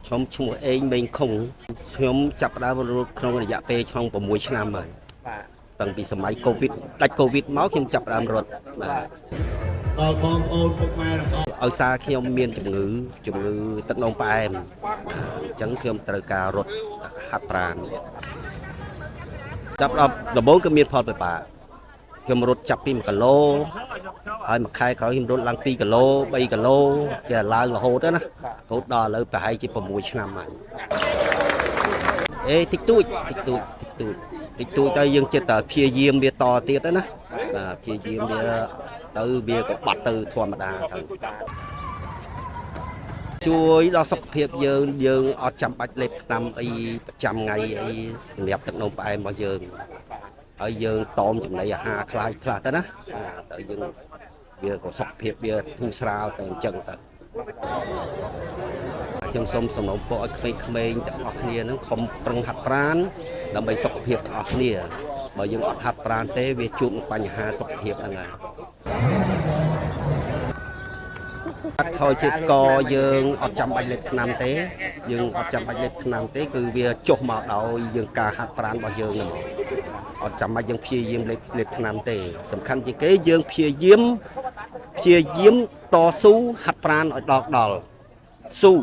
ខ្ញុំឈ្មោះអេងមេងខុងខ្ញុំចាប់ផ្ដើមរត់ក្នុងរយៈពេលក្នុង6ឆ្នាំហើយ បាទ តាំងពីសម័យកូវីដដាច់កូវីដមកខ្ញុំចាប់ផ្ដើមរត់បាទ ដល់បងប្អូនពុកម៉ែទាំងអស់ ឲ្យសារខ្ញុំមានជំងឺជំងឺទឹកនោមផ្អែមអញ្ចឹងខ្ញុំត្រូវការរត់ហាត់ប្រាណចាប់ដល់ដំបូងគឺមានផលពិបាកខ្ញុំរត់ចាប់ពី1គីឡូហើយមួយខែក្រោយខ្ញុំរត់ឡើង2គីឡូ3គីឡូចេះឡើងរហូតទៅណារហូតដល់ឥឡូវប្រហែលជា6ឆ្នាំហើយ អេតិចតួចតិចតួចតិចតួចតិចតួចទៅយើងចិត្តតែព្យាយាមវាតទៀតទៅណាបាទព្យាយាមវាទៅវាក៏បាត់ទៅធម្មតាទៅជួយដល់សុខភាពយើងយើងអត់ចាំបាច់លេបថ្នាំអីប្រចាំថ្ងៃអីសម្រាប់ទឹកនោមផ្អែមរបស់យើងហើយយើងតอมចំណីអាហារខ្លះខ្លះទៅណាបាទទៅយើងវាក៏សុខភាពវាធូរស្រាលទៅអញ្ចឹងទៅ ខ្ញុំសូមសំណូមពរឲ្យក្មេងៗទាំងអស់គ្នាហ្នឹងខំប្រឹងហាត់ប្រាណដើម្បីសុខភាពទាំងអស់គ្នាបើយើងអត់ហាត់ប្រាណទេវាជួបនឹងបញ្ហាសុខភាពហ្នឹងហើយអត់ថយជាស្ករយើងអត់ចាំបាច់លេបថ្នាំទេយើងអត់ចាំបាច់លេបថ្នាំទេគឺវាចុះមកដោយយើងការហាត់ប្រាណរបស់យើងហ្នឹងអត់ចាំបាច់យើងព្យាយាមលេបលេបថ្នាំទេសំខាន់ជាងគេយើងព្យាយាមព្យាយាមតស៊ូហាត់ប្រាណឲ្យដល់ដល់ស៊ូ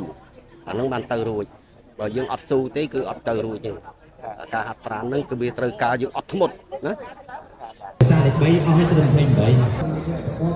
អាហ្នឹងបានទៅរួចបើយើងអត់ស៊ូទេគឺអត់ទៅរួចទេការហាត់ប្រាណហ្នឹងគឺវាត្រូវការយើងអត់ធ្មត់ណា តាលេខ3អស់ឲ្យត្រឹម28។